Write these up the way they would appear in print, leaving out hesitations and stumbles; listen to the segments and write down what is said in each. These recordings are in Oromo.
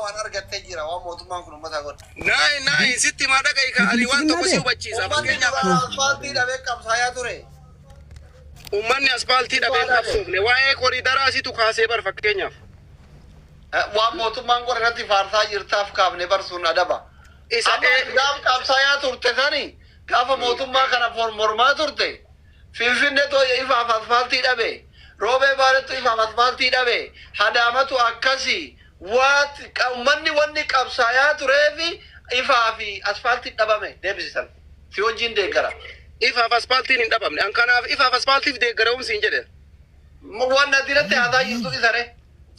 Waan argattee jira waan mootummaan kun uummata godhe. Naayi naayi, sitti maa dhaga'i ka ani waan tokko si hubachiisa. Uummanni Fakkeenyaaf duraan asfaaltii dhabee qabsaayaa ture. Uummanni aspaaltii dhabee qabsoofne, waa'ee koriidaraa situ kaasee bar fakkeenyaaf. Waan mootummaan godhe irratti faarsaa jirtaaf kaafne barsuun adaba. Isa Amma gaafa qabsaayaa turte sani, gaafa mootummaa kana mormaa turte, Finfinneetu ifaaf asfaaltii dhabe, Roobee Baalettu ifaaf asfaaltii dhabe, Hadaamatu akkasi. Waat uummanni wanni qabsaayaa tureefi ifaa fi asfaaltii dhabame deebisisan. Si wajjin deeggara. Ifaaf aspaaltiin hin dhabamne. An kanaaf ifaaf aspaaltiif deeggarawumsi hin jedhe. Waan ati irratti haasaa jirtu isare.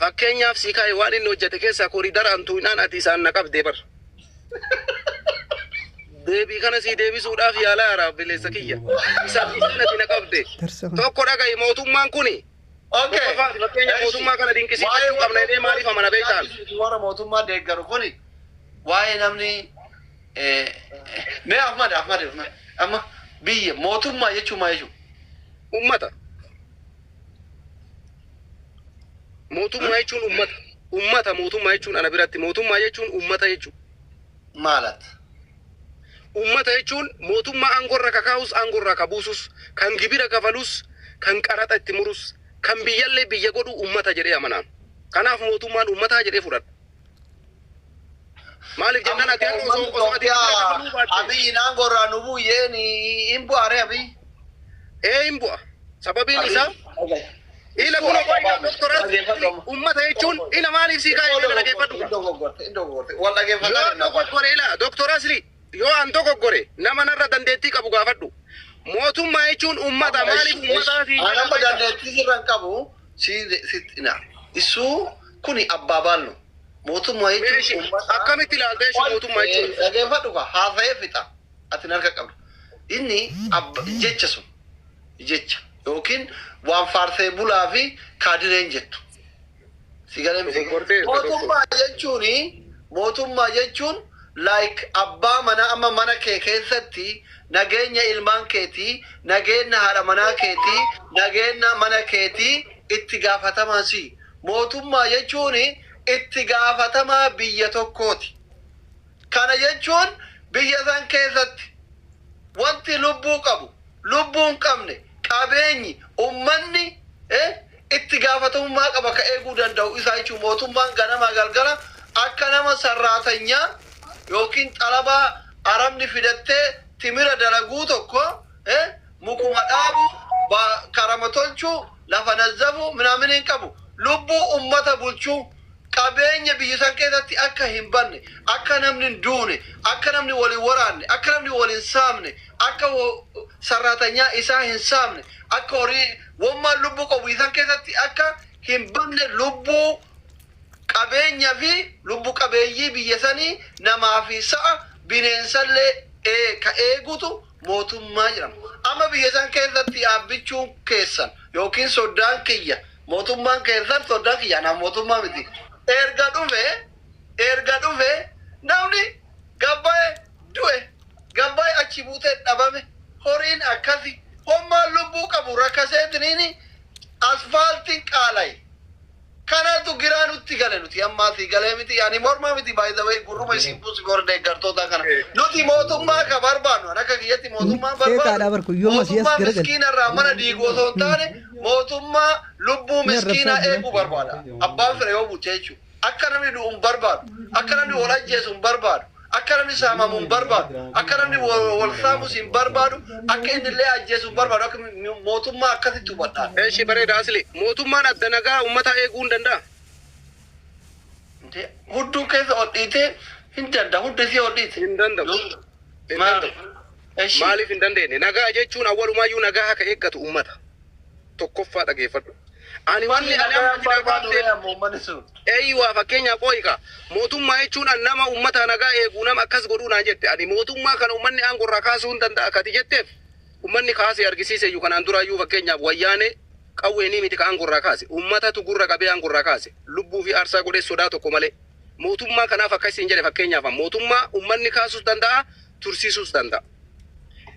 Fakkeenyaaf sii kaa'e, waan inni hojjete keessaa koriidara antuunaan ati isaan na qabdee bar. Deebii kana sii deebisuudhaaf yaalaa jira, bileessa kiyya. Isaan isaan ati na qabde. Tokko dhaga'i, mootummaan kuni. Tokkoffaati fakkeenyaaf mootummaa kana dinqisiifachuu qabna jedhee maaliif amana beektaan? Warra mootummaa deeggaru kuni waa'ee namni mee Ahmad, Ahmad, Ahmad, amma biyya mootummaa jechuun maal jechuudha? Ummata. Mootummaa jechuun ummata. Ummata mootummaa jechuun, ana biratti mootummaa jechuun ummata jechuudha. Maalat? Ummata jechuun mootummaa aangorra kakaa'us, aangorraa kabuusus, kan gibira kafalus, kan qaraxa itti murus, kan biyyallee biyya godhu ummata jedhee amanaan. Kanaaf mootummaan ummataa jedhee fudhadha. Maaliif jennaan ati har'a osoo ati gibira kafaluu baatte. Abiyyi aangorraa nu bu'een hin bu'aare Abiyyi. Ee, hin bu'a. Sababiin isaa ila kun doktora ummata jechuun ila maaliif sii kaa'e kana dhaggeeffadhu. Wal dhaggeeffadhu. Yoo dogoggore, ila doktora Asli, yoo an dogoggore nama narra dandeettii qabu gaafadhu. Mootummaa jechuun ummata, maaliif ummataa fi An amma dandeettii sirra hin qabu si si na isuu kuni abbaa baalnu mootummaa jechuun ummata. Akkamitti ilaalta jechuun mootummaa jechuun? Dhaggeeffadhu ka haasa'ee fixa, ati harka qabdu. Inni jecha sun jecha yookiin waan faarsee bulaa fi kaadireen jettu. Si galee miti? Dogoggortee. Mootummaa jechuun like abbaa manaa, amma mana kee keessatti nageenya ilmaan keetii, nageenya haadha manaa keetii, nageenya mana keetii itti gaafatamaa si. Mootummaa jechuun itti gaafatamaa biyya tokkooti. Kana jechuun biyya san keessatti wanti lubbuu qabu, lubbuu hin qabne, qabeenyi, ummanni itti gaafatamummaa qaba, ka eeguu danda'u isaa jechuun. Mootummaan ganama galgala akka nama sarraatanyaa yookiin xalabaa arabni fidattee timira dalaguu tokko mukuma dhaabu, karama tolchuu, lafa nazzafuu minaamin hin qabu. Lubbuu ummata bulchuu, qabeenya biyya san keessatti akka hin banne, akka namni hin duune, akka namni wal hin waraanne, akka namni wal hin saamne, akka sarraatanyaa isaa hin saamne, akka horii wammaan lubbuu qabu isaan keessatti akka hin banne, lubbuu qabeenya fi lubbu qabeeyyii biyya sanii, namaa fi sa'a bineensallee ka eegutu mootummaa jedhama. Amma biyya san keessatti dhaabbichuun keessan yookiin soddaan kiyya, mootummaan keessan soddaan kiyya, anaaf mootummaa miti. Erga dhufe namni gabbaa'e du'e, gabbaa'e achi buutee dhabame, horiin akkasi hommaan lubbuu qabu rakkaseetiniini asfaaltiin qaalaye. Kanatu giraa nutti gale. Nuti ammaa si galee miti, ani mormaa miti, by the way, gurruma isin buusi warra deeggartoota kana. Nuti mootummaa ka barbaannu, an akka kiyyatti mootummaa Sheekaadha barbaadu barku, yoo masii as mootummaa garagale. miskiina irraa mana diigu osoo hin taane, mootummaa lubbuu Ni miskiinaa arrabsaa jira. eeguu barbaada. Abbaan fedhe yoo bulche jechuudha. Akka namni du'u hin barbaadu, akka namni wal ajjeesu hin barbaadu, akka namni saamamu hin barbaadu, akka namni wal saamus hin barbaadu, akka inni illee ajjeesu hin barbaadu. Akka mootummaa akkasitti hubadhaan. Eeshi, bareeda Asli. Mootummaan adda nagaa uummata eeguu hin danda'a. Hudduu keessa ol dhiitee hin danda'a. Hudda isii ol dhiite. Hin danda'u. Hin danda'u. Eshi. Maaliif hin dandeenye? Nagaa jechuun awwalumaayyuu nagaa haka eeggatu uummata. Tokkoffaa dhageeffadhu. Ani wanni ani amma ati barbaadu nagaa ammoo uummanni sun. Eeyyuwaa, fakkeenyaaf ooyika mootummaa jechuun an nama uummata nagaa eeguu, nama akkas godhuu naan jette. Ani mootummaa kana uummanni aangoo irraa kaasuu hin danda'a akkati jetteef, uummanni kaasee argisiise iyyuu kanaan duraayyuu. Fakkeenyaaf Wayyaanee qawweenii miti ka aangoo irraa kaase, uummatatu gurra qabee aangoo irraa kaase, lubbuu fi aarsaa godhee sodaa tokko malee. Mootummaa kanaaf akkasiin jedhe. Fakkeenyaaf mootummaa uummanni kaasuus danda'a, tursiisuus danda'a.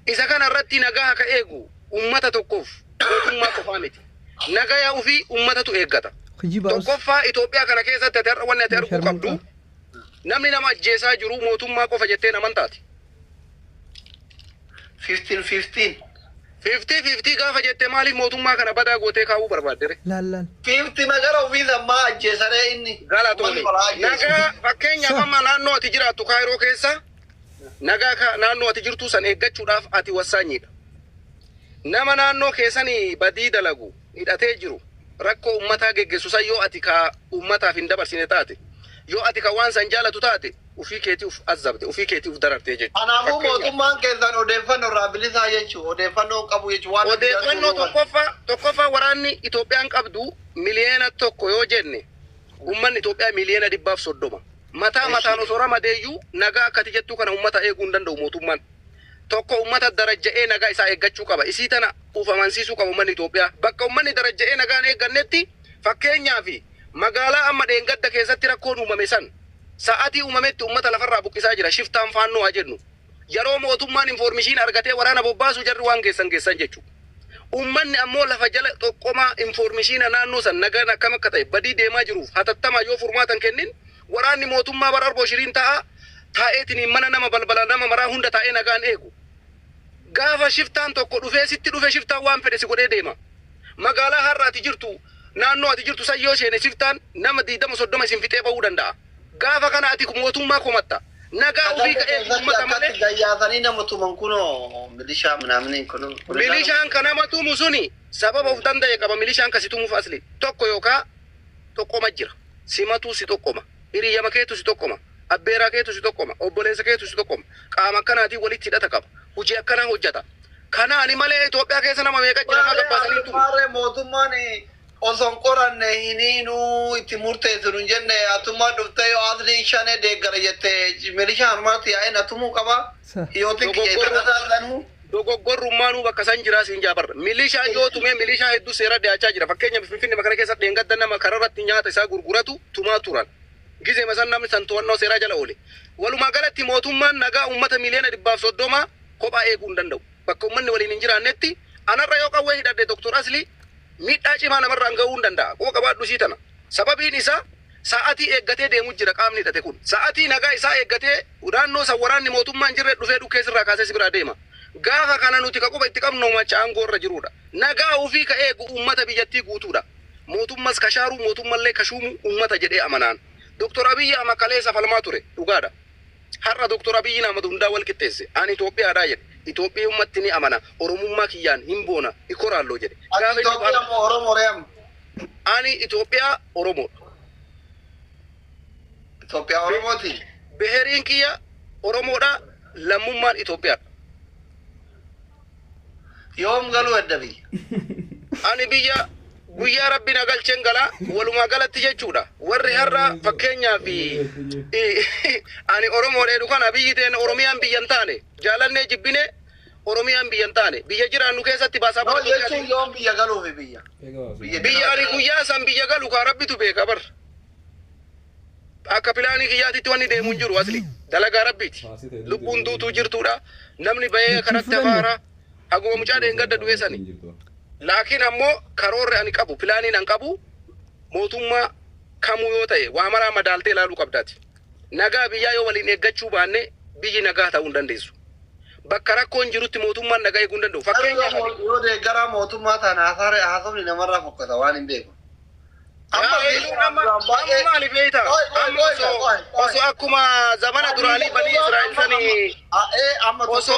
Isa kana irratti nagaa haka eegu uummata tokkoof mootummaa qofaa miti. Nagaya ofii uummatatu eeggata. Kijiba us. Tokkoffaa, Itoophiyaa kana keessatti ati har'a wanni ati arguu qabdu Sharmuuxa. Namni nama ajjeesaa jiru mootummaa qofa jettee naman taati. 15-15. 50-50 gaafa jette maaliif mootummaa kana badaa gootee kaa'uu barbaaddere? Laal laal. 50 magara ofii sammaa ajjeesaree inni. Galatoome. Nagaa fakkeenyaaf amma naannoo ati jiraattu Kaayiroo keessa nagaa naannoo ati jirtu san eeggachuudhaaf ati wassaanyiidha. Nama naannoo keessanii badii dalagu hidhatee jiru rakkoo uummataa geggeessu san yoo ati ka uummataaf hin dabarsine taate, yoo ati ka waan san jaalatu taate, ufii keetii uf azabte, ufii keetii uf dararte jechuudha. Kanaafuu Fakkeenyaaf. mootummaan keessan odeeffannoo irraa bilisaa jechuu, odeeffannoo qabu jechuu waan Odeeffannoo tokkoffaa waraanni Itoophiyaan qabdu 1 miliyoona yoo jenne, uummanni Itoophiyaa 130 miliyoona. Mataa mataan osoo ramadeeyyuu nagaa akkati jettuu kana uummata eeguu hin danda'u mootummaan. Tokko uummata darajja'ee nagaa isaa eeggachuu qaba. Isii tana uf amansiisuu qaba uummanni Itoophiyaa. Bakka uummanni darajja'ee nagaan eeggannetti, fakkeenyaaf magaalaa amma dheengadda keessatti rakkoon uumame san sa'atii uumametti uummata lafarraa buqqisaa jira. Shiftaan Faannoo haa jennu. Yeroo mootummaan information argatee waraana bobbaasu jarri waan geessan geessan jechuudha. Uummanni ammoo lafa jala xoqqomaa information naannoo san nagaan akkam akka ta'e badii deemaa jiruuf hatattamaa yoo furmaatan kennin, waraanni mootummaa bara arboo shiriin ta'a taa'eetiin mana nama balbala nama maraa hunda taa'ee nagaan eegu. Gaafa shiftaan tokko dhufee sitti dhufe, shiftaan waan fedhe si godhee deema. Magaalaa har'a ati jirtu, naannoo ati jirtu san yoo seene, shiftaan nama 20 30 isin fixee bahuu danda'a. Gaafa kana ati mootummaa komatta. Nagaa ofii ka'ee uummata malee. Akkatti gayyaatanii nama tuman kunoo milishaa minaaminiin kunoo. Milishaan kan nama tumu suni sababa of danda'e qaba. Milishaan kasi tumuuf asli tokko yookaa tokkoma jira. Simatuu si tokkoma. Hiriyyama keetu si tokkoma. Abbeeraa keetu si tokkoma. Obboleessa keetu si tokkoma. Qaama akkanaatiin walitti hidhata qaba. Hojii akkanaa hojjeta. Kanaani malee Itoophiyaa keessa nama meeqa jira nama gabbaasanii tumu. Maarree, mootummaan osoo hin qoranne hiniinuu itti murteessu hin jenne, atummaa dhuftee yoo asliin shanee deeggara jette, milishaan harmaatti yaa'ee na tumuu qaba. Sa. Hiyootiin kiyya isa. Dogoggorrummaanuu bakka san jiraa siin jaabarra. Milishaan yoo tumee, milishaa hedduu seera dhiyaachaa jira. Fakkeenya Finfinnee makana keessa dheengadda nama kararratti nyaata isaa gurguratu tumaa turan. Gizee masan namni san to'annoo seeraa jala oole. Walumaa galatti mootummaan nagaa uummata 130 miliyoona kophaa eeguu hin danda'u. Bakka uummanni waliin hin jiraannetti anarra yoo qawwee hidhadhe, Doktor Asli, miidhaa cimaa namarraan gahuu hin danda'a. Quba qabaadhu sii tana. Sababiin isaa sa'atii eeggatee deemu jira qaamni hidhate kun. Sa'atii nagaa isaa eeggatee naannoo san waraanni mootummaan hin jirre dhufee dhukkee sirraa kaasee si biraa deema. Gaafa kana nuti ka quba itti qabnu macha aangoo irra jirudha. Nagaa ofii ka eegu uummata biyyattii guutuudha. Mootummas kashaaruu mootummallee kashuumu uummata jedhee amanaan. Doktor Abiyyi ama kaleessa falmaa ture dhugaadha. Har'a Doktor Abiyyi nama hundaa wal qixxeesse. Ani Itoophiyaadhaa jedhe. Itoophiyummatti ni amana. Oromummaa kiyyaan hin boona. Ikoraalloo jedhe. Ati Gaafa inni Itoophiyaa moo Oromoo reem? Ani Itoophiyaa Oromoodha. Itoophiyaa Oromooti. Biheriin kiyya Oromoodha. Lammummaan Itoophiyaadha. Yoom galuu edda biyya? Ani biyya guyyaa Rabbi na galcheen galaa, walumaa galatti jechuudha. Warri har'a fakkeenyaaf ani Oromoodha jedhu kana, biyyi teen Oromiyaan biyya hin taane, jaalannee jibbine Oromiyaan biyya hin taane, biyya jiraannu keessatti baasaa No, jechuun yoom biyya galuufi biyya? Biyya Biyya ani guyyaa san biyya galu kaa Rabbitu beeka bar. Akka pilaanii kiyyaatitti wanni deemu hin jiru asli. Dalagaa Rabbiiti. Lubbuun duutuu jirtuudha. Namni bahee kanatti hafaara. Haguma mucaa dheengadda du'e sani. Laakiin ammoo karoorri ani qabu, pilaaniin an qabu, mootummaa kamuu yoo ta'e waa maraa madaaltee ilaaluu qabdaati. Nagaa biyyaa yoo waliin eeggachuu baanne, biyyi nagaa ta'uu hin dandeessu. Bakka rakkoon jirutti mootummaan nagaa eeguu hin danda'u. Fakkeenyaaf Yoo deeggaraa mootummaa taane, haasofni namarraa fokkata waan hin beeku. Amma amma maali beektaa? Amma osoo akkuma zamana duraanii banii Israa'el sanii osoo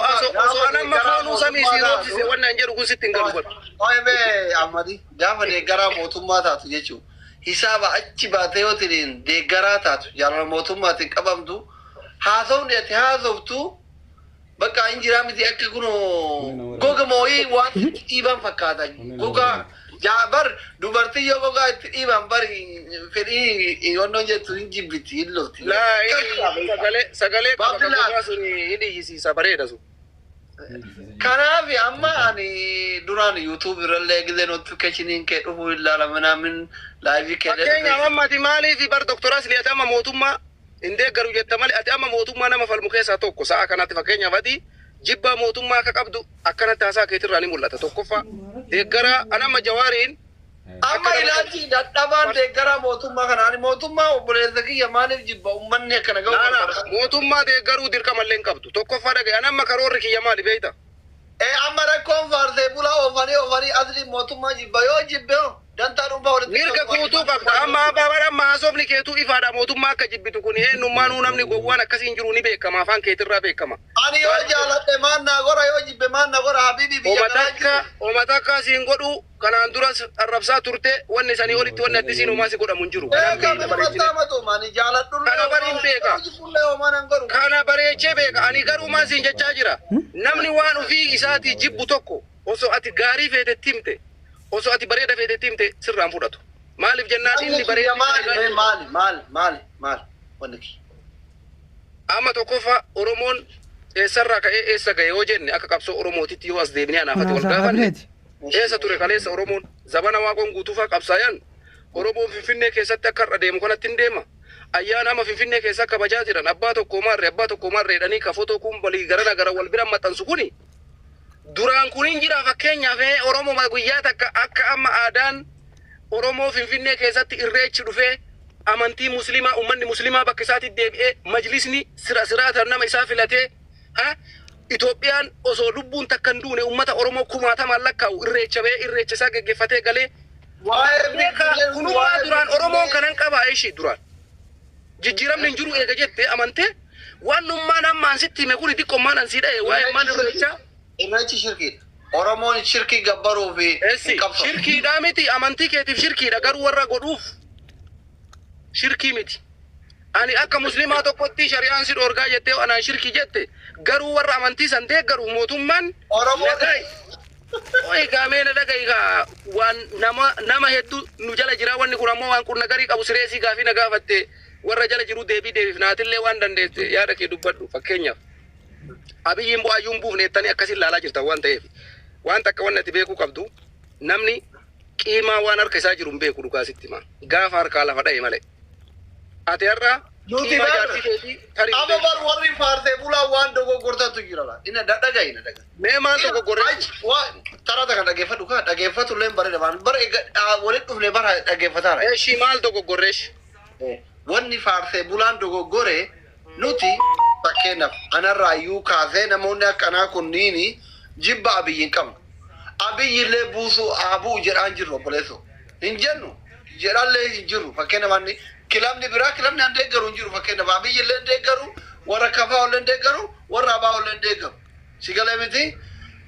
an amma foonuu samii si roobsise, wanni an jedhu kun sitti hin galu godha. Oye bee Ammadi, gaafa deeggaraa mootummaa taatu jechuun hisaaba achi baatee yoo tiriin deeggaraa taatu, jaalala mootummaatiin qabamtu, haasofni ati haasoftu bakka hin jiraa miti, akka kun goga mooyii waan itti dhiiban fakkaata. Gogaa bar dubartii yoo gogaa itti dhiiban bar fedhii yonnoon jettu hin jibbiti, hin lolti. Laa, sagalee qaba kan gogaa sun hin iyyisiisa, bareeda sun. Kanaaf amma ani duraan YouTube irrallee gisee notificationiin kee dhufuu ilaala minaamin live kee. Fakkeenyaaf amma ati maaliif bar Doktor Asli, ati amma mootummaa hin deeggaru jetta malee, ati amma mootummaa nama falmu keessaa tokko sa'a kanatti. Fakkeenyaaf ati jibbaa mootummaa akka qabdu akkanatti haasaa keetirraa ni mul'ata. Tokkoffaa deeggaraa an amma Jawaariin Amma ilaalchi dadhabaan deeggaraa mootummaa kana. Ani mootummaa obboleessa kiyya maaliif jibba uummanni akkana ga'u Naana barbaada. mootummaa deeggaruu dirqamallee hin qabdu. Tokkoffaa dhagaye ani amma karoorri kiyya maali beekta? Ee amma rakkoon faarsee bulaa oofanii oofanii asli mootummaa jibba yoo jibbe hoo dantaa dhuunfaa walitti Mirga guutuu qabda. Amma abbaa amma haasofni keetuu ifaadha mootummaa akka jibbitu kun eenyummaanuu namni gowwaan akkasii hin jiru ni beekama afaan keetirraa beekama. Ani yoo jaaladhe maan naa gora yoo jibbe maan na gora habiibi biyya Oma kanaa takka jiru. oma takka siin godhu kanaan duras arrabsaa turte wanni sanii olitti wanni addisiin homaa si godhamu hin jiru. Ee Kanaan kan beekna bareechine. mataa matu ani jaaladhullee Kana bari hin beeka. jibbullee homaa nan godhu. Kana bareechee beeka. Ani garuu maal siin jechaa jira. Namni waan ofii isaatii jibbu tokko osoo ati gaarii feetetti himte osoo ati bareeda feetetti himte sirraan fudhatu. Maaliif jennaan inni Maali bareeda. maali maali maali maali wanni kiyya. Amma tokkoffaa Oromoon eessarraa ka'ee eessa ga'e yoo jenne akka qabsoo Oromootitti yoo as deebinee anaafati wal gaafanne. Eessa ture kaleessa Oromoon zabana waaqoon guutuufaa qabsaayaan Oromoon Finfinnee keessatti akka har'a deemu kanatti hin deema. Ayyaana amma Finfinnee keessa kabajaa jiran abbaa tokko maarree abbaa tokko maarree jedhanii ka footoo kun walii garana gara wal bira maxxansu kuni duraan kun hin jira fakkeenyaaf Oromoo guyyaa takka akka amma aadaan Oromoo Finfinnee keessatti irreechi dhufee amantii musliimaa uummanni musliimaa bakka isaatti deebi'ee majlisni sira siraatan nama isaa filatee ha Itoophiyaan osoo lubbuun takka hin duune uummata Oromoo kumaatamaan lakkaa'u irreecha ba'ee irreecha isaa geggeeffatee galee Waa'ee beekaa Finfinnee kunumaa duraan Oromoon kanan qabaa ishii duraan jijjiiramni hin jiru eega jettee amantee waan nummaan ammaan sitti hime kun xiqqoommaan ansii dha'e waa'ee maan irreechaa Irreechi shirkiidha. Oromoon shirkii gabbaruu fi Essi hin qabsaa'u. shirkiidhaa miti amantii keetiif shirkiidha garuu warra godhuuf shirkii miti. Ani akka musliimaa tokkotti shari'aan si dhoorgaa jettee anaan shirkii jette garuu warra amantii san deeggaru mootummaan Oromoon dhaga'i. Oi gaamee na dhaga'i gaa waan nama nama hedduu nu jala jira wanni kun ammoo waan qunna garii qabu sireesii gaafii na gaafatte warra jala jiru deebii deebiif naatillee waan dandeesse yaada kee dubbadhu fakkeenyaaf. Abiyyiin bu'aayyuu hin buufne jettanii akkasiin ilaalaa jirtan waan ta'eef waan takka wanni ati beekuu qabdu namni qiimaa waan harka isaa jiru hin beeku dhugaasitti hima gaafa harkaa lafa dha'e malee. Ati har'a Nuti qiimaa bara- jaartii keetii tarii amma bar warri faarsee bulaa waan dogoggortatu jira laa. Ina dhaga'i na dhaga'i. mee maal dogoggorre Karaa takka dhageeffadhu kaa dhageeffatu illee bareeda waan bara walitti dhufne bara dhageeffataara. eeshii maal dogoggorreesh Wanni faarsee bulaan dogoggore nuti fakkeenyaaf anarraa iyyuu kaasee namoonni akkanaa kunniini jibba abiyyi hin qabnu. Abiyyi illee buusuu haa bu'u jedhaan jirru obboleessoo. Hin jennu jedhallee hin jiru fakkeenyaaf anni kilabni biraa kilabni an deeggaru hin jiru fakkeenyaaf abiyyi illee hin deeggaru warra kafaa illee hin deeggaru warra abaa illee hin deeggaru. Si galee miti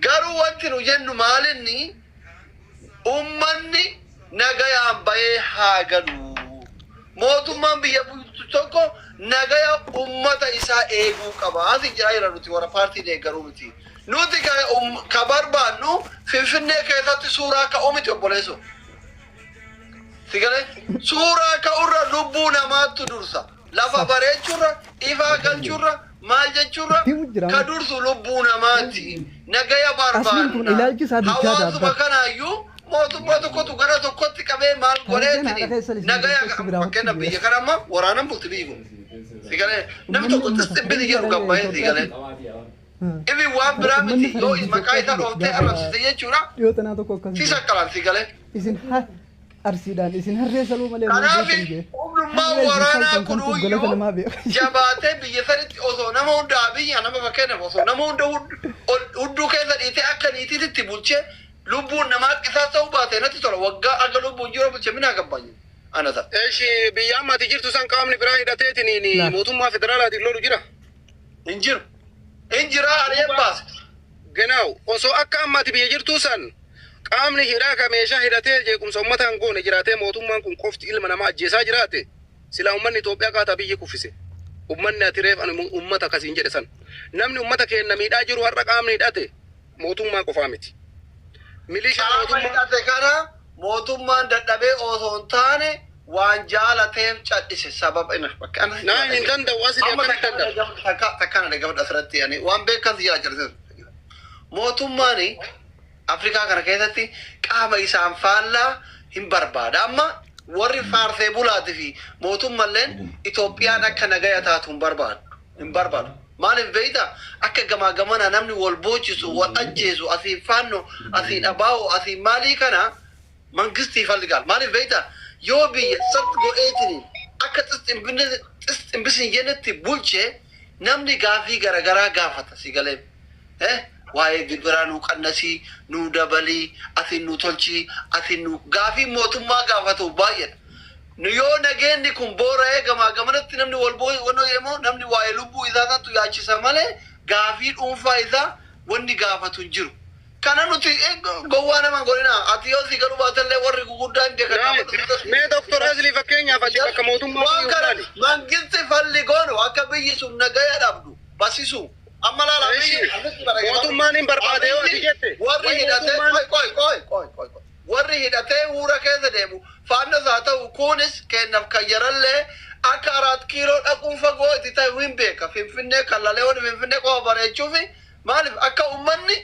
garuu wanti nu jennu maalinni ummanni nagayaan bahee haa galu. Mootummaan biyya bulchu tokko nagaya ummata isaa eeguu qaba. Asi jira jira nuti warra paartii deeggaruu miti. Nuti ka barbaannu Finfinnee keessatti suuraa ka'uu miti obboleessoo. Si galee suuraa ka'urra lubbuu namaattu dursa. Lafa bareechurra, ifaa galchurra, maal jechuurra Himu jira. ka dursu lubbuu namaati. Nagaya Asliin kun barbaanna. ilaalchi isaa bilchaata Hawaasuma abbaa. kanaayyuu mootummaa tokkotu gara tokkotti qabee maal Harreen haadha godheetini keessa isin nagaya keessi biraa fakkeenyaaf hojii biyya kana amma waraanan bulti biyyi kun. Si galee namni tokko xixibbiti jedhu gabbaa'ee si galee. Ifi waan biraa miti yoo maqaa isaa dhooftee arrabsite jechuudha Dhiyoo tanaa tokko akkas si sakkalaan si galee. isin arsiidhaan isin harree saluu malee maal Kanaaf beektan jee. humnummaan Harree isin waraanaa saltan kun kan galata iyyuu namaa beeku. jabaatee biyya sanitti osoo nama hunda biyya nama fakkeenyaaf osoo nama hunda hudduu keessa dhiitee akka niitiitti bulchee lubbuun namaa qisaa ta'uu baate natti tola waggaa aga lubbuun jiru bulchee minaa gabbaanyu ana ta'a. Eeshi biyya amma ati jirtu san qaamni biraa hidhateetiin Laa. mootummaa federaalaatiin lolu jira. Hin jiru. Hin jiraa ari'een baase. Ganaaw osoo akka amma ati biyya jirtu san qaamni hidhaa ka meeshaa hidhatee jeequmsa uummataan goone jiraatee mootummaan kun qofti ilma namaa ajjeesaa jiraate silaa uummanni Itoophiyaa kaataa biyyi kuffise. Uummanni ati reef ani uummata akkasiin jedhe san. Namni uummata keenya miidhaa jiru har'a qaamni hidhate mootummaa qofaa miti. Milishaa Qaama mootummaa hidhate kana mootummaan dadhabee osoo hin taane waan jaalateef cadhise sababa inni bakka ana. Naan hin danda'u asli Amma akkamitti danda'u. takkana dhaggeeffadhu asirratti ani waan beekan si jaalachise. Mootummaan Afrikaa kana keessatti qaama isaan faallaa hin barbaada. Amma warri faarsee bulaatii fi mootummalleen Itoophiyaan akka nagaya taatu hin barbaadu. Hin barbaadu. Maaliif beektaa? Akka gamaa gamana namni wal boochisu, wal ajjeesu, asiin faanno, asiin abaa'u, asiin maalii kana መንግስት ይፈልጋል። Maaliif beektaa? Yoo biyya sat godheetiin akka xiximbis hin jennetti bulche, namni gaafii garaagaraa gaafata si galee. Waa'ee gibiraa nuu qannasii, nuu dabalii, ati nu tolchii, ati nu gaafii mootummaa gaafatu baay'eedha. Nu yoo nageenyi kun boora'ee gamaa gamanatti namni wal immoo namni waa'ee lubbuu isaa santu yaachisa malee gaafii dhuunfaa isaa wanni gaafatu hin jiru. Kana nuti gowwaa nama godhina. Ati yoo si galuu baatellee warri guguddaan beekan. Mee Doktor Azli, fakkeenyaaf ati bakka mootummaa Waan kana mangisti falli goonu akka biyyi sun nagaya dhabdu basisu. Amma laala. Mootummaan hin barbaade yoo ati jette. Warri hidhatee, qoy qoy qoy qoy qoy, warri hidhatee huura keessa deemu faannas haa ta'u kunis kennaaf kan jarallee akka Araat Kiiloo dhaquun fagoo itti ta'e hin beeka. Finfinnee kallalee Finfinnee qofa bareechuufi maaliif akka ummanni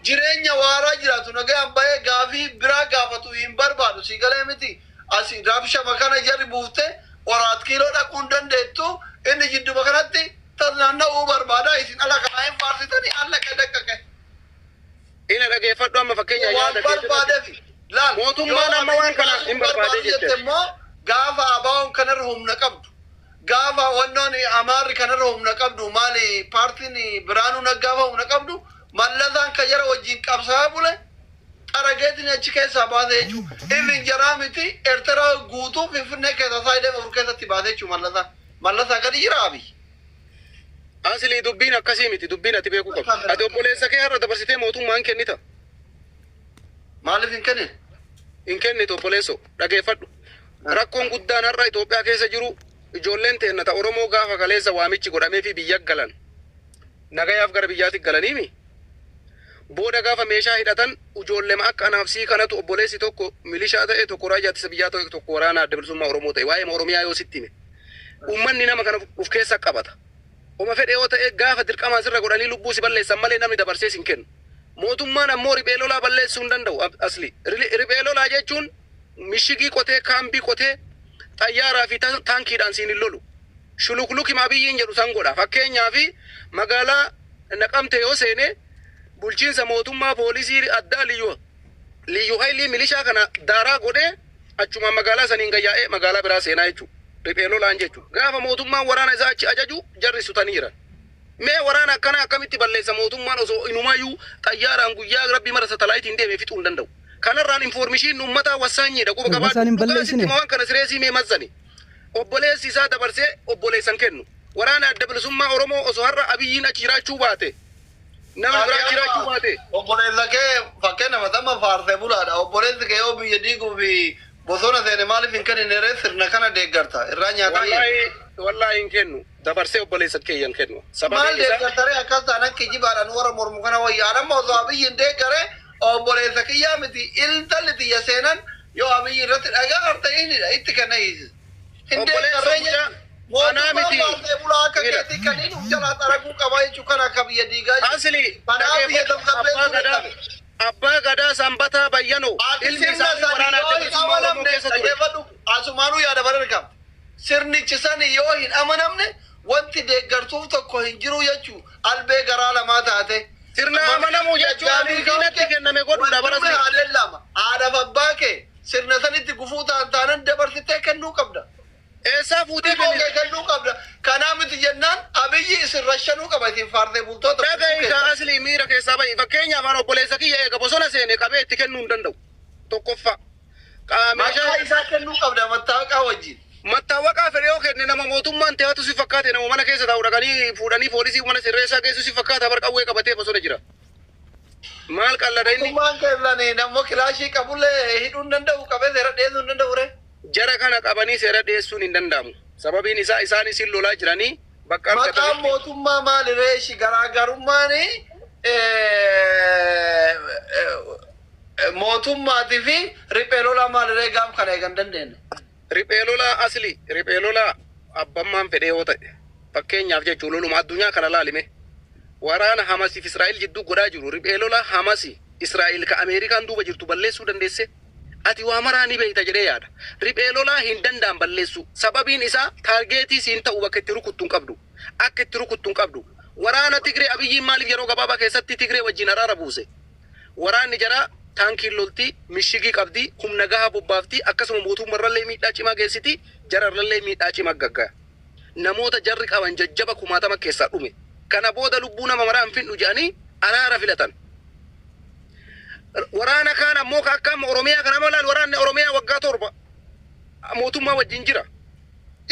jireenya waaraa jiraatu nagayaan bahee gaafii biraa gaafatu hin barbaadu, si galee miti? Asi rabshama kana jarri buufte Araat Kiiloo dhaquu hin dandeettu. Inni jidduma kanatti naanna'uu barbaada. Isin ala kanaa hin faarsitanii alla daqqaqe. Ina dhageeffadhu, amma fakkeenya waan yaada barbaadeef laal. Mootummaan amma waan kana hin barbaade jette. Immoo gaafa ABO'n kanarra humna qabdu, gaafa wannoon Amaarri kanarra humna qabdu, maali, paartiin Biraanuu Naggaa humna qabdu, Mallasaan kan jara wajjin qabsaa bule xarageetiin achi keessaa baase jechuudha. Inni jaraa miti, Eertiraa guutuu Finfinnee keessa saayidee 4 keessatti baase jechuudha Mallasaan. Mallasaa gadi jira Abiy. Asilii, dubbiin akkasii miti, dubbiin ati beekuu qabdu. Ati obboleessa kee har'a dabarsitee mootummaan kennita. Maaliif hin kennin? Hin kennitu, obboleesso, dhageeffadhu. Rakkoon guddaan har'a Itoophiyaa keessa jiru, ijoolleen teenna ta Oromoo gaafa kaleessa waamichi godhamee fi biyya galan. Nagayaaf gara biyyaatti galaniimi. Booda gaafa meeshaa hidhatan ijoollee akka anaaf sii kanatu obboleessi tokko milishaa ta'e, tokko raayyaa ittisa biyyaa ta'e, tokko waraana Adda Bilisummaa Oromoo ta'e. Waa'ee Oromiyaa yoo sitti hime. Uummanni nama kana of keessa qabata. Oma fedhe yoo ta'e gaafa dirqamaan sirra godhanii lubbuu si balleessan malee namni dabarsee sin kennu. Mootummaan ammoo riphee lolaa balleessuu hin danda'u asli. Riphee lolaa jechuun mishigii qotee, kaambii qotee, xayyaaraa fi taankiidhaan siin hin lolu. Shulukluki Abiyyiin jedhu san godha. Fakkeenyaaf magaalaa Naqamte yoo seene bulchiinsa mootummaa, poolisii addaa, liyyu hailii, milishaa kana daaraa godhee achuma magaalaa saniin gayyaa'ee magaalaa biraa seenaa jechuudha. Riphee lolaan jechuudha. Gaafa mootummaan waraana isaa achi ajaju jarri sutaniira. Mee waraana akkana akkamitti balleessa mootummaan osoo inumayyuu xayyaaraan guyyaa rabbii mara satalaayitiin deemee fixuu hin danda'u? Kanarraan information uummataa wassaanyiidha, quba Isaan hin qabaadhu. balleessine. Waan kana sireesii mee mazzani. Obboleessi isaa dabarsee obboleessan kennu. Waraana Adda Bilisummaa Oromoo osoo har'a Abiyyiin achi jiraachuu baate, nama biraa jiraachuu baate. Obboleessa kee, fakkeenya amma faarsee bulaadha. Obboleessi kee yoo biyya diiguu fi bosona seene maaliif hin kennine ree? Sirna kana deeggarta. Irraa nyaataa jedhe. Wallaahi wallaahi, hin kennu. Dabarsee obboleessa kee hin kennu. Maal Sababiin isaa deeggarta ree? Akkas taanaan kijibaadhaan warra mormu kana wayyaa. Amma osoo Abiyyi hin deeggare obboleessa kiyyaa miti, intalli tiyya seenan yoo Abiyyi irratti dhagaa harta inni itti kenna hiisisa. Hin Obboleessa deeggarree mucaa jechuudha. anaa Mootummaan miti. faarsee bulaa akka Mira. keetii kanneen uf jalaa xaraguu qaba jechuudha kan akka biyya diigaa jiru. Asli, Kanaaf biyya dhageeffadhu, abbaa tasgabbeessuu gadaa dadhabe. Abbaa gadaa Sanbataa Bayyanoo Ati ilmi sirna isaanii sani waraana yoo Adda hin Bilisummaa Oromoo amanamne keessa ture. dhaggeeffadhu, asumaanuu yaada bara argamte. Sirnichi sani yoo hin amanamne wanti deeggartuuf tokko hin jiru jechuu albee garaa lamaa taate. Sirna amanamuu jechuun ani diinatti kenname godhuudha bara Wanti haadha lama haadhaaf abbaa kee sirna sanitti gufuu ta'an taanan dabarsitee kennuu qabda. Eessaa fuutee Ilmoo kennite? kee kennuu qabda. Kanaa miti jennaan Abiyyi isin rashanuu qaba, isin faarsee bultoota. Dhaga'i kaa asli, miira keessaa bahi. Fakkeenyaaf ani obboleessa kiyya eega bosona seene qabee itti kennuu hin danda'u. Tokkoffaa. Maqaa Meeshaa isaa kennuu qabda mattaaqaa wajjin. Mattaawaqaa fedhe yoo kenne nama mootummaan te'atu si fakkaate, nama mana keessa taa'u dhaqanii fuudhanii poolisii mana sirreessaa geessu si fakkaata, bar qawwee qabatee bosona jira. Maal qallada inni? Mootummaan keessan nammoo kilaashii qabullee hidhuu hin danda'u, qabee seera dhiyeessuu hin danda'u ree. Jara kana qabanii seera dhiyeessuun hin danda'amu. Sababiin isaa isaan isin lolaa jiranii bakka Maqaan argatanitti. mootummaa maali ree? Ishi garaagarummaan mootummaatii fi riphee lolaa maali ree gaaf kana eegan dandeenye? Riphee lolaa, asli, riphee lolaa abbammaan fedhee yoo ta'e, fakkeenyaaf jechuun loluma addunyaa kana laalime, waraana Hamasiif Israa'el jidduu godhaa jiru, riphee lolaa Hamasi Israa'el ka Ameerikaan duuba jirtu balleessuu dandeesse? Ati waa maraa ni beeyta jedhee yaada. Riphee lolaa hin danda'an balleessuu. Sababiin isaa target siin ta'u, bakka itti rukuttu hin qabdu, akka itti rukuttu hin qabdu. Waraana Tigree Abiyyiin maaliif yeroo gabaabaa keessatti Tigree wajjin araara buuse? Waraanni jaraa Taankiin lolti, mishigii qabdi, humna gahaa bobbaafti, akkasuma mootummaarrallee miidhaa cimaa geessiti, jararrallee miidhaa cimaa gaggaya. Namoota jarri qaban jajjaba kumaatama keessaa dhume. Kana booda lubbuu nama maraa hin fidhu jedhanii araara filatan. Waraana kaan ammoo ka akka amma Oromiyaa kana malaan waraanni Oromiyaa waggaa 7 mootummaa wajjin jira.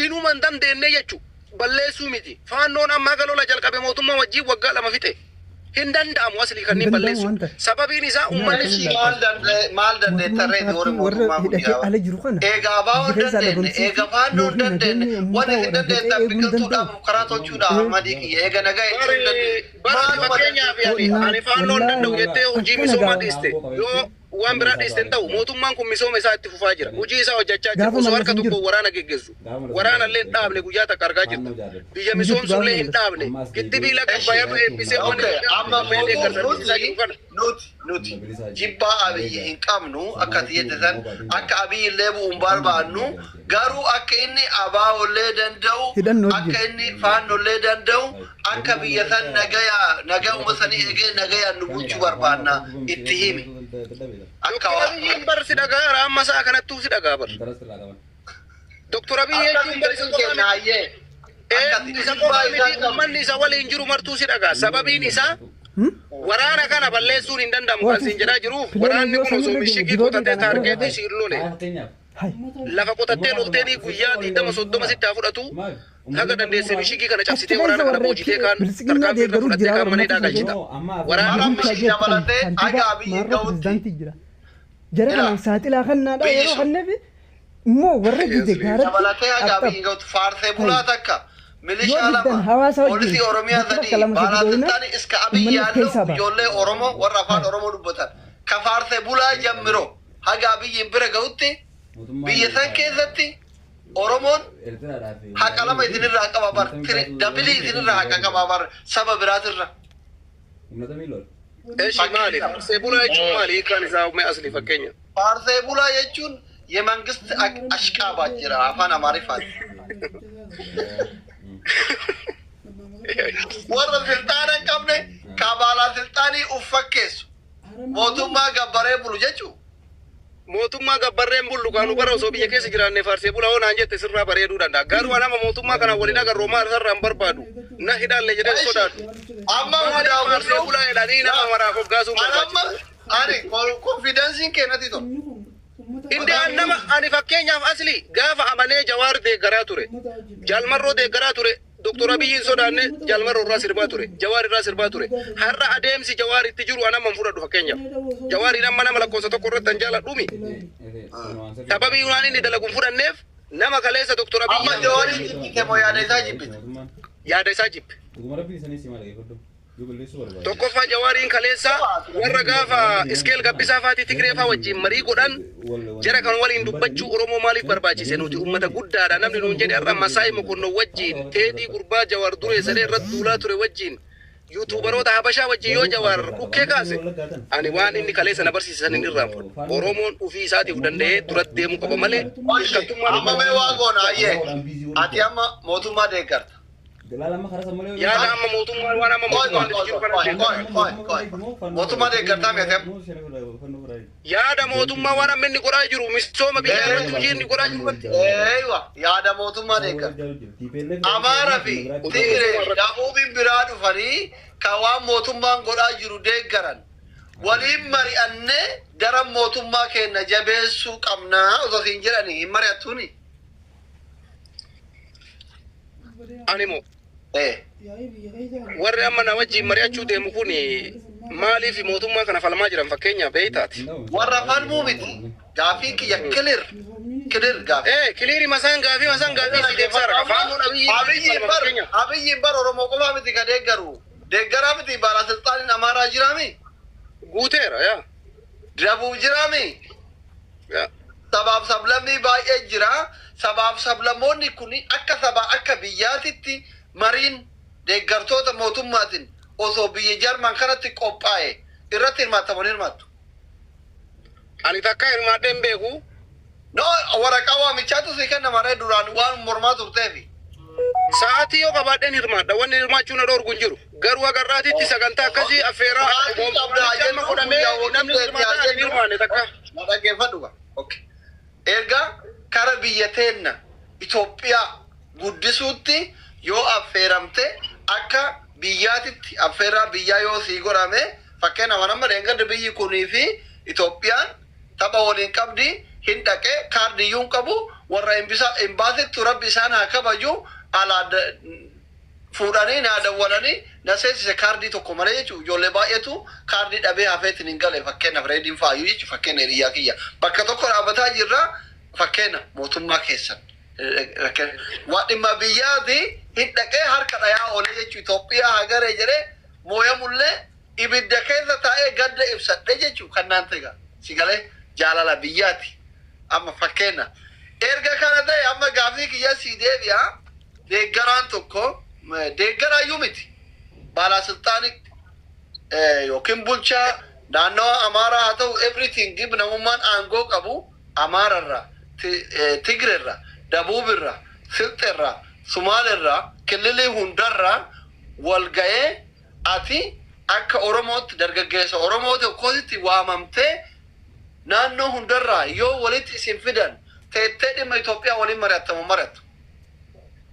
Inuma hin dandeenye jechu balleessuu miti. Faannoon amma haga lola jalqabe mootummaa wajjin waggaa 2 fixe. Hin danda'amu aslii Hin kanneen danda'amu balleessu. waan ta'e. Sababiin isaa uummanni Eshi maal maal Mootummaan dandeettarree warri paartii warra mootummaa kun hidhatee yaaba. ala jiru kana Eega abaa'oo biyya hin keessaa dandeenye, dhabamsiisuu eega faannoo hin yookiin dandeenye, nageenya wanni uummataa isin dandeettan warra eeguu hin biqiltuu danda'u. dhaabuuf karaa tolchuudha Ahmadii kiyya. Eega nagaa eegsisuu hin Bari dandeenye. barati Maaluma fakkeenyaaf dandeettan? ani Wallaahi ani faannoon danda'u wallaahi jettee hojii akkana misoomaa gaa dhiiste yoo waan biraa dhiiste hin ta'u, mootummaan kun misooma isaa itti fufaa jira, hojii isaa hojjechaa jira. Gaafa Osoo Mallas harka hin tokko jiru. Waraana geggeessu waraana illee hin dhaabne, guyyaa takka argaa jirta, biyya Hin jirtu misoomsullee gaafa hin Mallas. dhaabne, giddibii laga Abbayyaa eebbisee wanni Okay, amma guddaa deeggarsa mootum argisiisaa nuti jiru kana. nuti jibbaa Abiyyi hin qabnu, akka ati jette san akka Abiyyi illee bu'u hin barbaannu, garuu akka inni abaa'ollee danda'u, Hidhannoo akka jiru. inni faannollee danda'u, akka biyya san nagaya nagaa uummata sanii eegee nagayaan nu bulchuu barbaanna itti himi. Akka Doktor Abiyyiin bar si dhagaa, amma isaa kanattuu si dhagaa bar. Doktor Abiyyi akka jechuun bar isa biyya qofa miti. kennaayyee akkasi Isa jibbaa qofa isaan miti, qabnu. uummanni isa waliin jiru martuu si dhagaa. Sababiin isaa waraana kana balleessuun hin danda'amu kan siin jedhaa jiruuf waraanni kun osoo mishigii qotatee taargeetii siin lole Hai. lafa qotattee lolteenii guyyaa 20 30 sitti haa fudhatu, haga dandeesse mishigii kana Achi cabsitee keessa waraana kana warra boojitee kaan bilisiginaa tarkaanfii irra deeggaruu fudhattee jira kaan warra mana hidhaa uummata galchita. Waraana Waraana mishigii jettan dabalatee haga kantiibaa Abiyyi maarra ga'utti pirezidaantii jira. Jara jira kanaaf saaxilaa kannaadha biyyi yeroo sun kanneef immoo warra dide gaaratti dabalatee haga qaqqabu. Abiyyi ga'utti faarsee Hai. bulaa takka Yoo milishaa diddan lama hawaasa wajjin poolisii Oromiyaa bakka sadii takka lama sadi dhoofnaan baalaasxaanii iska Abiyyi uummanni of yaallu keessaa ba'a. ijoollee Oromoo warra afaan Hai. Oromoo dubbatan ka faarsee bulaa jammiro haga Abiyyiin bira ga'utti biyya san keessatti Oromoon haqa lama isinirraa qaba bar, dabilii isinirraa haqa qaba bar saba biraatirra. Eshi maali? Faarsee bulaa jechuun maali? Hiikkaan isaa mee asli fakkeenya. Faarsee bulaa jechuun የመንግስት አሽቃባጭ jira afaan Amaariffaan. Warra silxaana hin qabne kabaalaa silxaanii uf fakkeessu mootummaa gabbaree bulu jechuu. Mootummaa gabbarreen bullu kaanu bara osoo biyya keessa jiraanne faarsee bulaa hoo naan jette sirraa bareeduu danda'a. Garuu anama mootummaa kana waliin agarru homaa isarraa hin barbaadu. Na hidhaalle jedhee Eshi sodaadhu. amma Maaliif faarsee hundaafuu bulaa jedhanii nama maraaf hoggaasuun an amma barbaachisa? ani konfidensiin kennati to. Indi an nama ani fakkeenyaaf asli gaafa amanee Jawaar deeggaraa ture. Jaalmarroo deeggaraa ture. Doktor Abiyyiin sodaanne Jaalmarroo irraa sirbaa ture. Jawaar irraa sirbaa ture. Har'a adeemsi Jawaar itti jiru anama hin fudhadhu fakkeenyaaf. Jawaariin amma nama lakkoofsa tokko irratti an jaaladhumi. Sababii waan inni dalagu hin fudhanneef nama kaleessa Doktor Amma Abiyyi Jawaarin jibbite moo yaada isaa jibbite? Yaada isaa jibbe. Tokkoffaa Jawaariin kaleessa warra gaafa Iskeel Gabbisaa faatii Tigree faa wajjin marii godhan jara kan waliin dubbachuu Oromoo maaliif barbaachise, nuti uummata guddaadha namni nuun jedhe, har'a Masaay Mokonnon wajjin, Teedii gurbaa Jawaar duree sadee irratti duulaa ture wajjin, yuutuubaroota Habashaa wajjin yoo Jawaar dhukkee kaase, ani waan inni kaleessa na barsiisan hin irraanfadhu. Oromoon ofii isaatiif danda'ee duratti deemuu qaba malee hirkattummaan Amma mee waa goona ayyee. Ati amma mootummaa deeggarta. Yaada amma mootummaan waan amma Qoy mootummaan qoy itti jiru qoy kana qoy qoy qoy. Mootummaa deeggartaa miti amma. Yaada mootummaa waan amma inni godhaa jiru misooma biyya irratti hojii inni godhaa jiru irratti Eeywa, yaada mootummaa deeggarta. Amaaraa fi Tigree Dabuubiin biraa dhufanii kan waan mootummaan godhaa jiru deeggaran. Waliin mari'annee daran mootummaa keenya jabeessuu qabnaa osoo siin jedhanii hin mari'attuuni. Ani moo Ee. Warri amma na wajjin mari'achuu deemu kun maaliif mootummaa kana falmaa jiran fakkeenyaaf beeytaati. Warra falmuu miti. Gaafii kiyya clear. Clear gaafii. Ee, clear masaan gaafii masaan gaafii si deebisaa raga. Faannoon Abiyyi Abiyyiin bar fakkeenya. Abiyyiin bar Oromoo qofaa miti ka deeggaru. Deeggaraa miti, baalasilxaaniin Amaaraa jiraami. Guuteera yaa. Dabuub jiraami. Yaa. Sabaaf sablammii baay'ee jira. Sabaaf sablammoonni kun akka sabaa akka biyyaatitti mariin deeggartoota mootummaatiin osoo biyya Jarman kanatti qophaa'e irratti hirmaattamoo hirmaattu? Ani takka hirmaadhee hin beeku. No, waraqaa waamichaatu si kenna maree duraan waan mormaa turteefi. Sa'aatii yoo qabaadheen hirmaadha. Wanni hirmaachuu na dhoorgu hin jiru. Garuu agarraatitti sagantaa akkasii affeeraa Sa'aatii qabdaa amma jennu godhamee guyyaa walitti namni hirmaatan haa ani hin jennu. hirmaanne takka. Na dhaggeeffadhu gaa. Okay. Erga kara biyya teenna Itoophiyaa guddisuutti yoo affeeramte, akka biyyaatitti affeeraa biyyaa yoo sii godhame, fakkeenyaaf amma dheengadda biyyi kunii fi Itoophiyaan tapha waliin qabdi, hin dhaqee kaardiyyuu hin qabu, warra imbaasittu rabbi isaan haa kabaju, alaa fuudhanii naa dawwalanii na seensise kaardii tokko malee jechuudha. Ijoollee baay'eetu kaardii dhabee hafeetiin hin gale, fakkeenyaaf reediin faayyuu jechuudha, fakkeenya hiriyaa kiyya. Bakka tokko dhaabbataa jirra, fakkeenya mootummaa keessan. Waa dhimma biyyaati hin dhaqee harka dhayaa oolee jechuudha. Itoophiyaa hagaree jedhee mooyamullee ibidda keessa taa'ee gadda ibsadhe jechuudha kan naan ta'e si galee jaalala biyyaati. Amma fakkeenya. Erga kana ta'e amma gaafii kiyya sii deebi'a. Deeggaraan tokko deeggaraayyuu miti. Baalasilxaanii yookiin bulchaa naannoo Amaaraa haa ta'u, everything, namummaan aangoo qabu Amaararraa, Tigreerraa, Dabuubirraa, Silxeerraa, Sumaalirraa, kililii hundarraa wal ga'ee ati akka Oromootti dargaggeessa Oromoo tokkootti waamamtee naannoo hundarraa yoo walitti isin fidan teettee dhimma Itoophiyaa waliin mari'attamu mari'attu.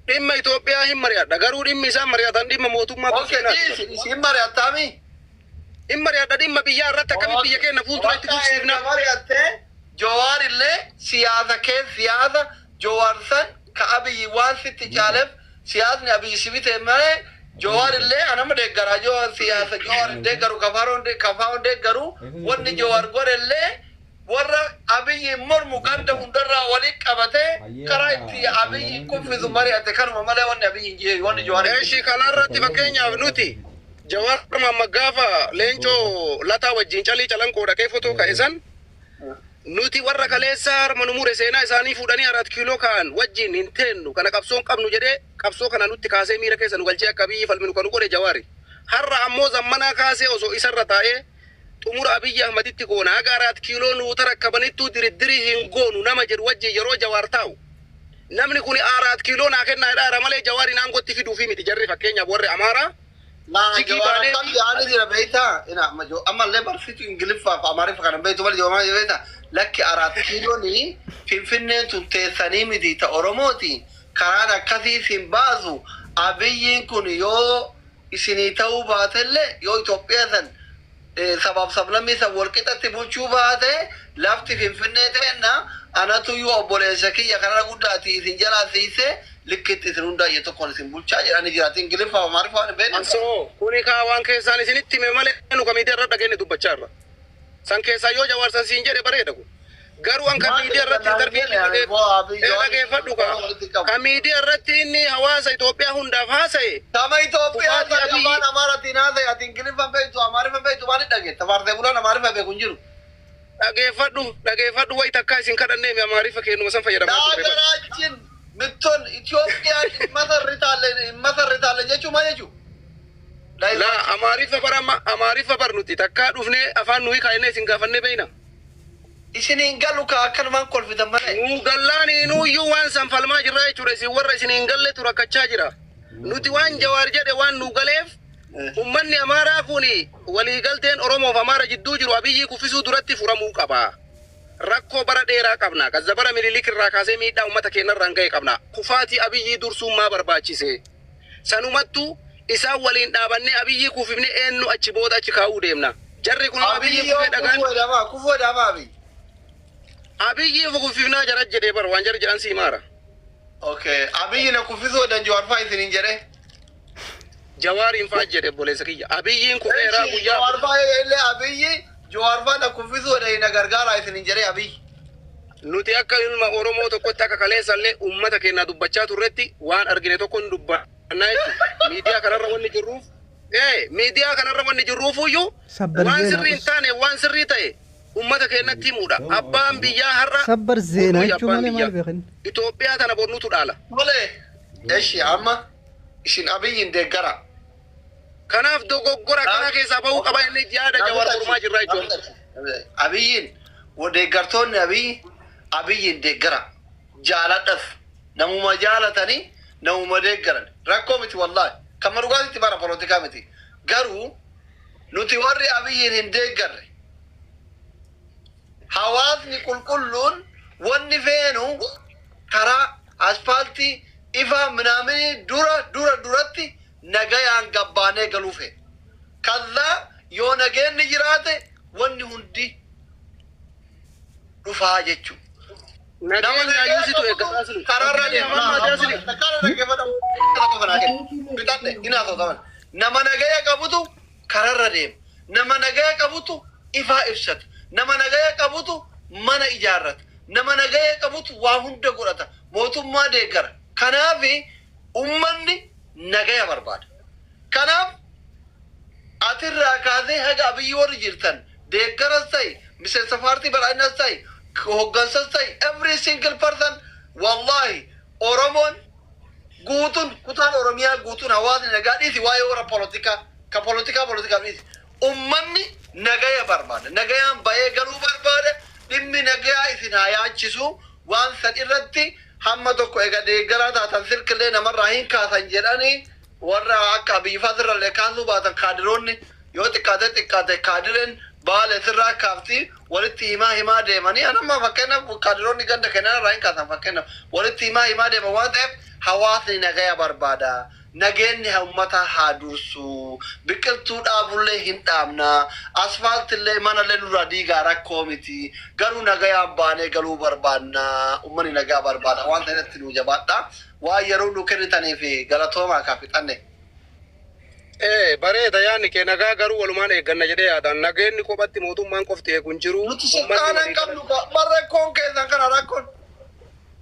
Dhimma Itoophiyaa hin mari'adha. Garuu dhimmi isaan mari'atan dhimma mootummaa Okay, bulchiinaati. isin mari'attaami? Hin mari'adha, dhimma biyyaa irratti akkamitti biyya keenya fuuldura itti fufsiifna. Mari'attee Jawaar illee siyaasa kee siyaasa Jawaar san ka Abiyyi waan sitti caaleef siyaasni Abiyyi si bite malee, Jawaar illee anama deeggaraa, Jawaar siyaasa Jawaar hin deeggaru, kafaroon deeggaru. Wanni Jawaar godhe illee warra Abiyyi mormu ganda hundarraa waliin qabatee karaa itti Abiyyi kuffisu mari'ate, kanuma malee wanni Abiyyi hin jee wanni Jawaar hin Eeshi, kanarratti fakkeenyaaf nuti Jawaar Mohammad gaafa Leencoo Lataa wajjin calii calanqoo dhaqee fotoo ka'e san, nuti warra kaleessaa harma nu mure seenaa isaanii fuudhanii Araat Kiiloo ka'an wajjin hin teennu, kana qabsoon qabnu jedhee qabsoo kana nutti kaasee miira keessa nu galchee akka biyyi falminu kan nu godhe Jawaari. Har'a ammoo zammanaa kaasee osoo isarra taa'ee xumura Abiyyi Ahmaditti goona, haga Araat Kiiloo nuu tarakkabanittuu diriddirii hin goonu nama jedhu wajjin yeroo Jawaar taa'u. Namni kun Araat Kiiloo naa kennaa jedhaa malee Jawaariin aangootti fiduufi miti jarri, fakkeenyaaf warri Amaaraa. Laa Jigii Jawaar baanee akkam yaani jira beektaa? Ina ammallee barsiitu Ingiliffaa fi Amaariffa kana beektu malee Jawaar beektaa? Lakki, Araat Kiilooni Finfinneen tun teessanii miti, ta Oromooti. Karaan akkasii sin baasu. Abiyyiin kun yoo isinii ta'uu baatellee, yoo Itoophiyaa san sabaaf sablammii san walqixatti bulchuu baate, lafti Finfinnee ta'enna, anatuyyuu obboleessa kiyya kanarra guddaati isin jalaa siisee likkitti isin hundaa iyya tokkoon isin bulchaa jedhanii jiraati. Ingiliffaa fi Amaariffa waan hin beekne. Ansoo kuni kaa waan keessaan isinitti hime malee nu kamiitii irra dhageenye dubbachaa irra. San keessaa yoo Jawaar san siin jedhe bareeda kun. Garuu an kan miidiyaa irratti interview godhee dhageeffadhu kaa. Kan miidiyaa irratti inni hawaasa Itoophiyaa hundaaf haasa'e. Tama Itoophiyaa Kufaatii tani Abiyyi- afaan Amaaraatiin haasa'e, ati Ingiliffaan beektu, Amaariffaan beektu, maal dhageetta? Faarsee bulaan Amaariffa beeku hin jiru. Dhageeffadhu, dhageeffadhu, wayi takkaa isin kadhannee Amaariffa kennuma san fayyadamaa turre bara. ለሀገራችን ምትሆን ኢትዮጵያን እንመሰርታለን እንመሰርታለን jechuun maal jechuudha? Laa, Amaariffa bara amma Amaariffa bar nuti takkaa dhufnee afaan nuyi kaa'ennee isin gaafannee beeyna. Isiniin galu ka akkanumaan kolfitan malee. Nu gallaani nuyyuu waan san falmaa jirra jechuudha, isin warra isin hin galletu rakkachaa jira. Nuti waan Jawaar jedhe waan nu galeef, ummanni Amaaraa kun waliigalteen Oromoof Amaara jidduu jiru Abiyyi kuffisuu duratti furamuu qaba. Rakkoo bara dheeraa qabna. Gazza bara Minilik irraa kaasee miidhaa uummata keenyarraan ga'e qabna. Kufaatii Abiyyi dursuun barbaachise? Sanumattuu isaan waliin dhaabannee Abiyyi kuffifne eenyu achi booda achi kaa'uu deemna? Jarri kun Abiyyi Abiyyi yoo kufee dhagaan kufuu jedhama, kufuu jedhama Abiyyi. Abiyyi kuffifnaa jara jedhee bar waan jarri jedhan sii maara. Okay, Abiyyi na kuffisuu jedhan Jawaar fa'aa isiniin jedhee. Jawaariin fa'aa jedhe, obboleessa kiyya. Abiyyiin kufeeraa guyyaa. Jawaar fa'aa illee Abiyyi Jawaar fa'aa na kuffisuu jedhan na gargaaraa isiniin jedhee Abiyyi. Nuti akka ilma Oromoo tokkotti akka kaleessallee uummata keenya dubbachaa turretti waan argine tokko hin dubbannaa jechuudha. Miidiyaa kanarra wanni jirruuf miidiyaa kanarra wanni jirruufuyyuu Sabbar waan zeenaa sirrii hin taane waan sirrii ta'e uummata keenyatti himuudha. Abbaan biyyaa har'a Sabbar zeenaa bornuyi jechuun abbaan malee maal biyyaa. beekan? Itoophiyaa tana bornuutu dhaala. Tole, eshi amma isin Abiyyiin deeggara. Kanaaf dogoggora kana keessaa bahuu qaba inni yaada Jawaar mormaa jirra jechuudha. Abiyyiin deeggartoonni Abiyyi Abiyyiin deeggara. Jaaladhas namuma jaalatanii Namuma deeggaran. Rakkoo miti wallaahi. Kan dhugaatitti bara polotikaa miti. Garuu nuti warri Abiyyiin hin deeggarre, hawaasni qulqulluun wanni feenu karaa asfaaltii ifaa minaaminii dura dura duratti nagayaan gabbaanee galuu feena. Kallaa yoo nageenni jiraate wanni hundi dhufaa jechuu. Nama Nageenya nagaya yuusitu qabutu eeggataa. karaarra deema. Karra dhaggeeffatamu. Fixadhe hin haasawtaman. Nama nagaya qabutu kararra deema. Nama nagaya qabutu ifaa ibsata. Nama nagaya qabutu mana ijaarrata. Nama nagaya qabutu waa hunda godhata. Mootummaa deeggara. Kanaaf ummanni nagaya barbaada. Kanaaf atirraa kaasee haga Abiyyi warri jirtan, deeggaras ta'i, miseensa paartii badhaadhinas ta'i, hoggansas ta'i, every single person, wallahi Oromoon guutuun, kutaan Oromiyaa guutuun, hawaasni nagaa dhiisi, waa'ee warra polotikaa ka polotikaa polotikaa dhiisi, ummanni nagaya barbaada, nagayaan bahee galuu barbaada. Dhimmi nagayaa isin haa yaachisu. Waan san irratti hamma tokko ega deeggaraa taatan silkillee namarraa hin kaasan jedhanii warra akka Abiyyi faa sirrallee kaasuu baatan, kaadiroonni yoo xiqqaate xiqqaate kaadireen Baale sirraa kaafti. Walitti himaa himaa deemanii, anamma fakkeenyaaf kaadiroonni ganda kennan irraa hin kaasan, fakkeenyaaf walitti himaa himaa deeman. Waan ta'eef hawaasni nagaya barbaada. Nageenyi uummataa haa dursu. Biqiltuu dhaabullee hin dhaabna, asfaaltillee manallee nurraa diigaa, rakkoo miti. Garuu nagayaan baanee galuu barbaadna. Uummanni nagaa barbaada. Waan ta'eef nu jabaadha. Waan yeroo nu kennitanii fi galatoomaa kaa fixanne. Ee, bareeda yaadni kee. Nagaa garuu walumaan eegganna jedhee yaadaan. Nageenyi kophatti mootummaan qofti eegu hin jiru. Nuti sulxaana hin qabnu. Rakkoon keessan kana, rakkoon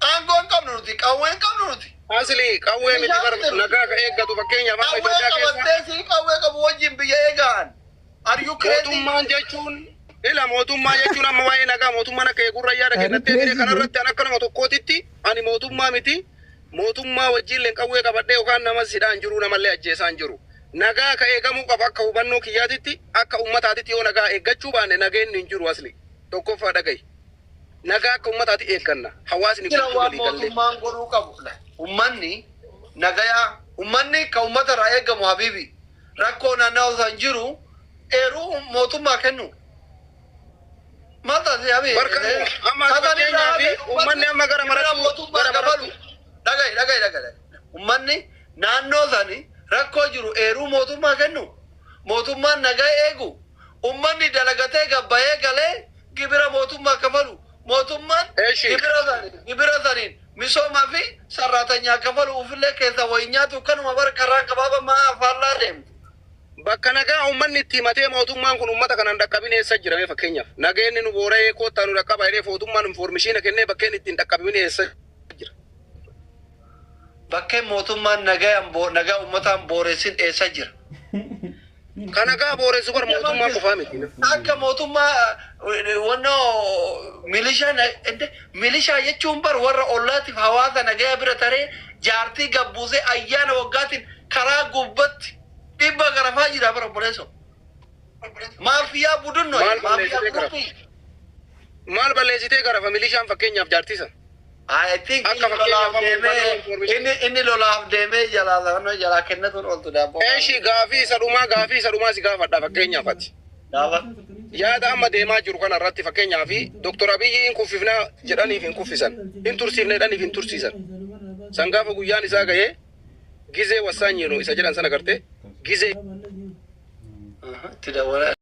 aangoo hin qabnu nuti, qawwee hin qabnu nuti. Asli qawwee miti bar, nagaa ka eeggatu fakkeenyaaf amma Qawwee Itoophiyaa keessa qabattee si qawwee qabu wajjin biyya eegaan. Are you crazy? Mootummaan jechuun, ila, mootummaa jechuun amma waa'ee nagaa mootummaan akka eegurra yaada kennattee Crazy, bire kanarratti an akka nama tokkootitti, ani mootummaa miti, mootummaa wajjin qawwee qabadhee yookaan nama sidhaan jiru, namallee ajjeesaan jiru. Nagaa ka eegamuu qabu akka hubannoo kiyyaatitti, akka ummataatitti, yoo nagaa eeggachuu baanne nageenni hin jiru. Asli tokkoffaa dhagahi, nagaa akka ummataatti eegganna, hawaasni Jira guutuu waan walii gallee. mootummaan godhuu qabu. Ummanni nagayaa, ummanni ka ummata irraa eegamu, habiibi, rakkoo naannawaa san jiru eeruu mootummaa kennu. Maal taate habiibi? Barka amma fakkeenyaaf ummanni amma gara marattu mootummaa gara dabalu. marattu. Dhagahi, dhagahi, dhagahi. Ummanni naannoo sani rakkoo jiru eeruu mootummaa kennu. Mootummaan nagaa eegu. Ummanni dalagatee gabbayee galee gibira mootummaa kafalu. Mootummaan Eeshi. gibira saniin misoomaa fi sarraatanyaa kafalu, ufillee keessa wayi nyaatu. Kanuma bara karaa gabaabaa maa afaallaa deemtu. Bakka nagaa uummanni itti himatee mootummaan kun uummata kanaan dhaqqabin eessa jirame? Fakkeenyaaf nageenyi nu boora'ee koottaa nu dhaqqaba jedhee mootummaan information kennee bakkeen ittiin dhaqqabin eessa jira? Bakkeen mootummaan nagaa uummataan booressin eessa jira? Ka nagaa booressu bar mootummaa qofaa miti. Akka mootummaa wannoo milishaa, milishaa jechuun bar warra ollaatiif hawaasa nagaya bira taree jaartii gabbuusee ayyaana waggaatiin karaa gubbatti dhibba garafaa jira bara, obboleesso. Maafiyaa budunno. Maal maafiyaa balleessitee gara? Group. Maal balleessitee garafa milishaan fakkeenyaaf jaartisa? I think Akka inni lolaaf fakkeenyaaf amma deemee information- inni lolaaf deemee jalaa jalaa kennatuun ooltu daabboo. Eeshi, gaafii isa dhumaa si gaafadha fakkeenyaaf ati. Gaafa. Yaada amma deemaa jiru kana irratti, fakkeenyaaf Dr. Abiyyi hin kuffifnaa jedhaniif hin kuffisan. Hin tursiifne jedhaniif hin tursiisan. San gaafa guyyaan isaa gahee gizee wassaanyinu isa jedhan sana gartee gizee Itti dawwala.